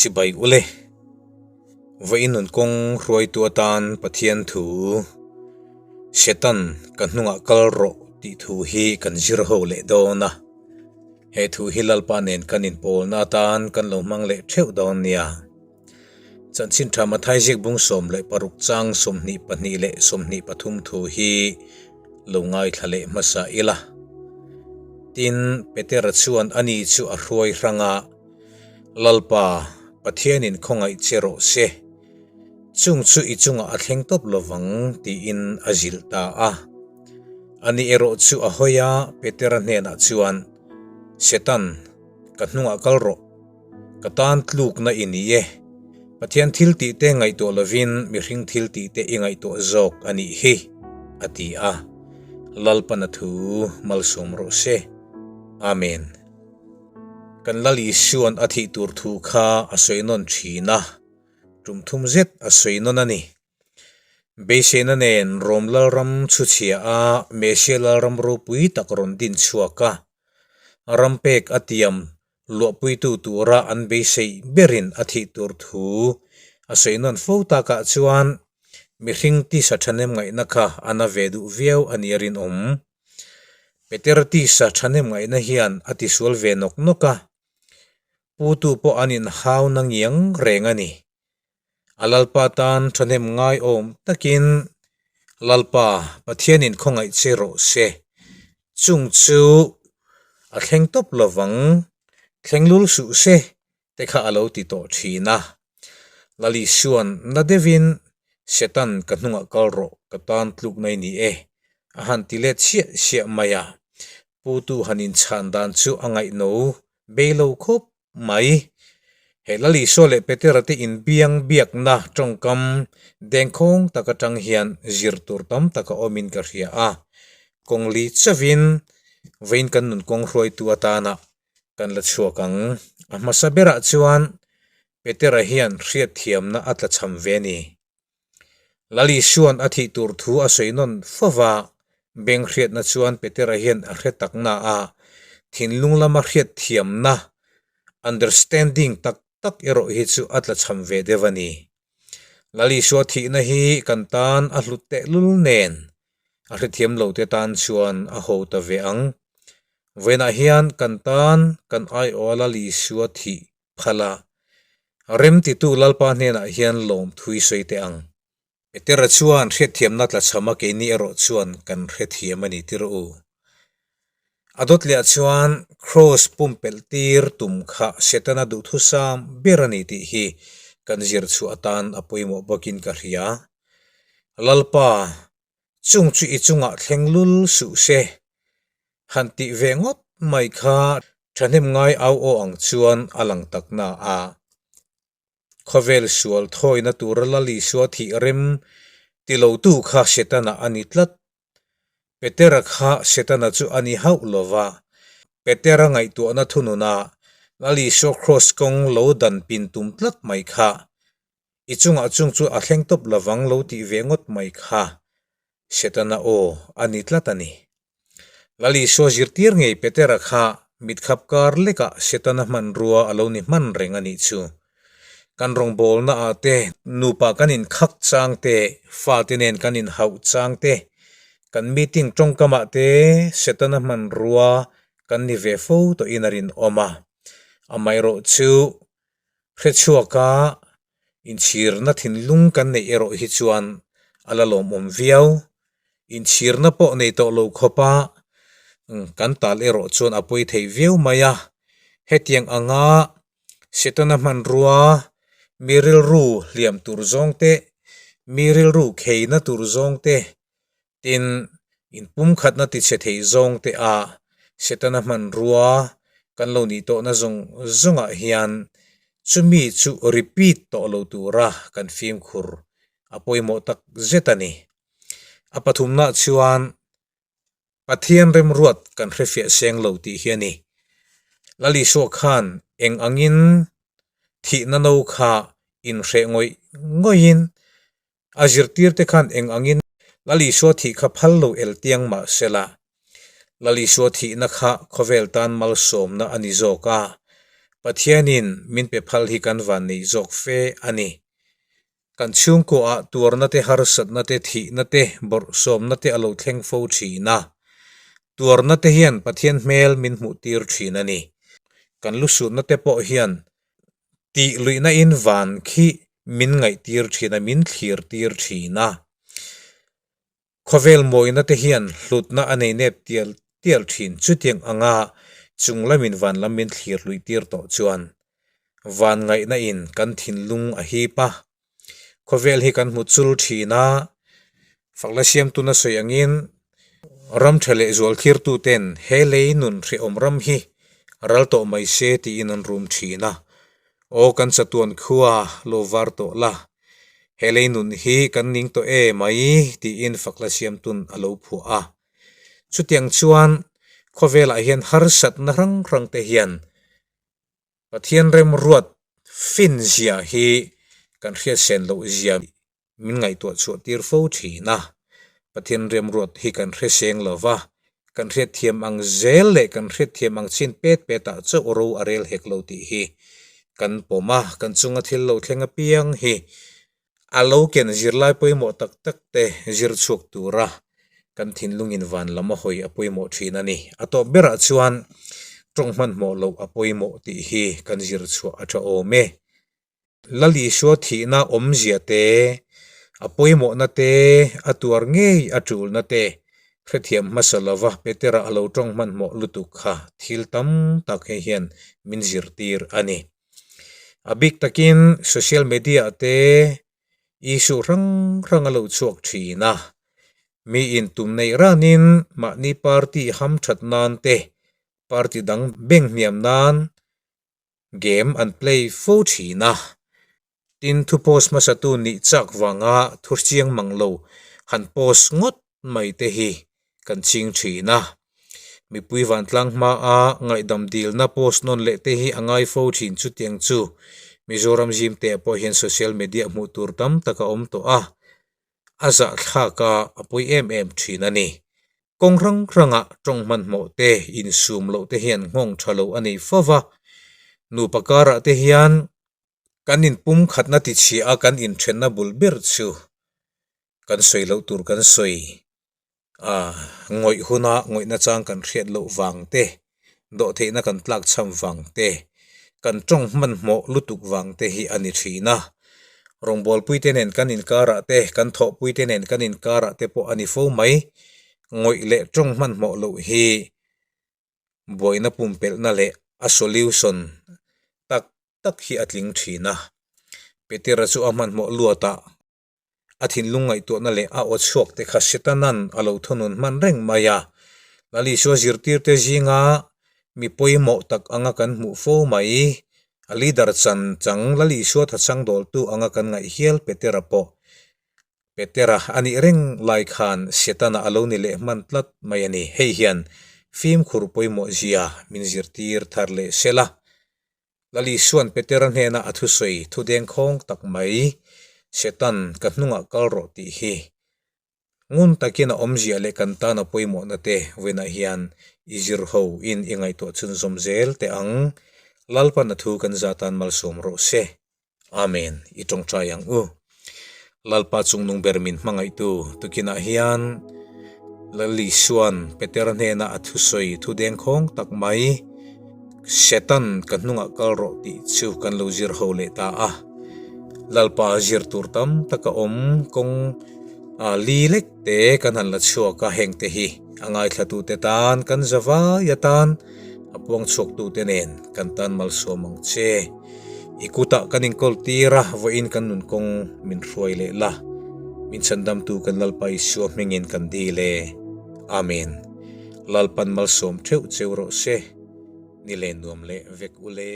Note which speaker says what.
Speaker 1: Chibai ule. Vawiin nun kawng hruaitu atan Pathian thu Setan ka hnungah kal rawh tih thu hi kan zir ho leh dawn a. He thu hi Lalpa nen kan inpawlna atan kan lo hmang leh theuh dawn nia. Chanchin tha Mathai ziak bung 16 chang 22 leh 23 thu hi lo ngaithla leh hmasa ila. Tin, Petera chuan ani chu a hruai hrang a, Lalpa, Pathianin khawngaih che rawh se. Chung chu i chungah a thleng tawp lovang, tiin a zilh ta a. Ani erawh chu a hawi a, Petera hnenah chuan, Setan, ka hnungah kal rawh. Ka tan tlukna i ni e. Pathian thil tihte ngaihtuah lovin mihring thil tihte i ngaihtuah zawk a nih hi, a ti a. Lalpana thu malsawm rawh se. Amen. Kan Lal Isua'n a thih tur thu kha a sawi nawn thin a, tum thum zet a sawi nawn a ni. Beiseina nen Rom Lalram chhuchhia a Mesia Lalram ropui tak rawn din chhuak a, ram pek a tiam luahpuitu tura an beisei berin a thih tur thu a sawi nawn fo takah chuan mihring tisa thahnem ngaihna kha a na ve duh viau a nia rinawm. Peter tisa thahnem ngaihna hian a tisual ve nawk nawk a, putu pawh an inhau na ngiang reng a ni. A Lalpa tan thahnem ngaiawm takin, Lalpa, Pathianin khawngaih che rawh se. Chung chu a thleng tawp lovang, thleng lul suh se te kha a lo ti tawh thin a. Lali Suan na deuhin, Setan ka hnungah kal rawh, ka tan tluk mai ni e, a han ti let siah siah mai a. Putu han inchhan dan chu a ngaihno bei lo khawp mai. He Lali Sua leh Petera te inbiang biakna tawngkam dengkhawng tak atang hian zir tur tam tak a awmin ka hria a. Kawng li chauhin vawiin kan nun kawng hruaitu atana Kan la chhuak ang. A hmasa berah chuan Petera hian hriatthiamna a tlachham ve a ni. Lal Isua'n a thih tur thu a sawi nawn fo va, beng hriatna chuan Petera hian a hre tak na a, thinlung lama hriatthiamna, understanding, tak tak erawh hi chu a tlachham ve deuh a ni. Lal Isua thihna hi kan tan a hlut tehlul nen a hrethiam lo te tan chuan a ho ta ve ang. Vawiinah hian kan tan kan aiawha Lal Isua thih phal a, remtitu Lalpa hnenah hian lawm thui sawi teh ang. Petera chuan hriatthiamna tlachhama keini erawh chuan kan hrethiam a ni tir u. A dawt leh ah chuan Kraws pumpelh tir tum kha Setana duhthusam ber a ni tih hi kan zir chhuah atan a pawimawh bawkin ka hria. Lalpa, chung chu i chungah thleng lul suh se. Han tih ve ngawt mai kha thahnem ngai au aw ang chuan a lang tak na a. Khawvel sual thawina tura Lal Isua thih rem ti lotu kha Setana a ni tlat. Petera kha Setana chu a ni hauh lo va, Petera ngaihtuahna thununa Lal Isua kraws kawng lo dan pin tum tlat mai kha i chungah chung chu a thleng tawp lovang lo tih ve ngawt mai kha Setana aw a ni tlat a ni. Lal Isua zirtir ngei Petera kha mitkhap kar lekah Setana hmanrua a lo ni hman reng a nih chu. Kan rawngbawlna ah te, nupa kan inkhak chang te, fate nen kan inhauh chang te, kan meeting tawngkam ah te Setana hmanrua kan ni ve fo tawhin a rinawm a. Amaherawh chu hrechhuaka Inchhirna thinlung kan neih erawh hi chuan a la lawmawm viau. Inchhirna pawh nei tawh lo khawpa kan tal erawh chuan a pawi thei viau mai a. Hetiang anga Setana hmanrua mi rilru hliam tur zawng te, mi rilru kheina tur zawng te, tin inpumkhatna tichhe thei zawng te a Setana hmanrua kan lo nih tawhna zawng zawngah hian chumi chu repeat tawh lo tura kan fimkhur a pawimawh tak zet a ni. A pathumnah chuan Pathian remruat kan hrefiah seng lo tih hi a ni. Lal Isua khan eng angin thihna no kha inhreh ngawih ngawihin A zirtirte khan eng angin Lal Isua thih kha phal lo el tiang mah sela, Lal Isua thihna kha khawvel tan malsawmna a ni zawk a. Pathianin min pe phal hi kan vanneih zawk fe a ni. Kan chhungkuaah tuarna te, harsatna te, thihna te, bawrhsawmna te a lo thleng fo thin a. Tuarna te hian Pathian hmel min hmuh tir thin a ni. Kan lusutna te pawh hian tih luihna in van khi min ngaihtir thin a, min thlir tir thin a. Khawvel mawina te hian hlutna a nei nep tial tial thin. Chutiang anga chung lamin van lam min thlir luih tir tawh chuan van ngaihna in kan thinlung a hip a. Khawvel hi kan hmu chul thin a, fakla siamtuna sawi angin ram tha leh zual thirtu ten he lei nun hrehawm ram hi ral tawh mai se tiin an rum thin a. Aw kan chatuan khua lo var tawh la, he lei nun hi kan ning tawh e mai tiin fakla siamtun a lo phuah a. Chutiang chuan khawvelah hian harsatna hrang hrang te hian Pathian remruat fin zia hi kan hriatsen loh zia min ngaihtuah chhuah tir fo thin a, Pathian remruat hi kan hre seng lo va, kan hriatthiam ang zel leh kan hriatthiam ang chin pet pet ah chauh ro a rel hek lo tih hi kan pawm a, kan chunga thil lo thleng apiang hi a lo ken zirlai pawimawh tak tak te zir chhuak tura kan thinlungin van lam a hawi a pawimawh thin a ni. A tawp berah chuan tawng hmanhmawh loh a pawimawh tih hi kan zir chhuah a tha awm e. Lal Isua thihna awmzia te, a pawimawhna te, a tuar ngei a tulna te hrethiam hmasa lova Petera a lo tawng hmanhmawh lutuk kha thil tam tak hei hian min zirtir a ni. A bik takin social media te issue hrang hrang a lo chhuak thin a, mi intum neih ranin mahni party hamthat nan te, party dang beng hniam nan Game an play fo thin a, tin thu post hmasatu nih chak vanga thu chiang mang lo han post ngawt mai te hi kan ching thin a. Mipui vantlang hmaa ngaihdam dilna post nawn leh te hi a ngai fo thin chutiang chu Mizoram zim te ah pawh hian social media hmuh tur tam tak a awm tawh a, a zahthlak a a pawi em em thin a ni. Kawng hrang hrangah tawng hmanhmawh te, insum loh te hian nghawng tha lo a nei fo va. Nupa karah te hian kan inpumkhatna tichhia a kan inthenna bul ber chu kan sawi loh tur kan sawi a, ngawih huna ngawihna chang kan hriat loh vang te, dawhtheihna kan tlak chham vang te, kan tawng hmanhmawh lutuk vang te hi a ni thin a. Rawngbawlpuite nen kan inkarah te, kan thawhpuite nen kan inkarah te pawh a ni fo mai. Ngawih leh tawng hmanhmawh loh hi buaina pumpelhna leh a solution tak tak hi a tling thin a. Petera chu a hmanhmawh luatah A thinlung ngaihtuahna leh a aw chhuak te kha Setanan a lo thunun hman reng mai a. Lal Isua zirtirte zinga mi pawimawh tak anga kan hmuh fo mai. A leader chan chang Lal Isua thachang dawltu anga kan ngaih hial Petera pawh Petera a nih reng lai khan Setana a lo ni leh hman tlat mai a ni. Hei hian fimkhur pawimawh zia min zirtir thar leh sela. Lal Isua'n Petera hnena a thusawi thu dengkhawng tak mai, Setan, ka hnungah kal rawh tih hi ngun takin a awmzia leh kan tan a pawimawhna te vawiinah hian i zir ho in i ngaihtuah chhunzawm zel teh ang. Lalpan a thu kan za tan malsawm rawh se. Amen. I tawngtai ang u. Lalpa chungnung ber min hmangaihtu tukinah hian Lal Isua'n Petera hnena a thusawi thu dengkhawng tak mai, Setan ka hnungah kal rawh tih chu kan lo zir ho leh ta a. Lalpa zir tur tam tak a awm kawng li lek te kan han la chhuak a, heng te hi a ngaithlatute tan kan za vai atan a puang chhuaktute nen kan tan malsawm ang che. I kutah kan inkawl tir a, vawiin kan nun kawng min hruai leh la, min chhandamtu kan Lalpa Isua hmingin kan dil e. Amen. Lalpan malsawm theuh cheu rawh se. Ni leh nuam leh vek u le.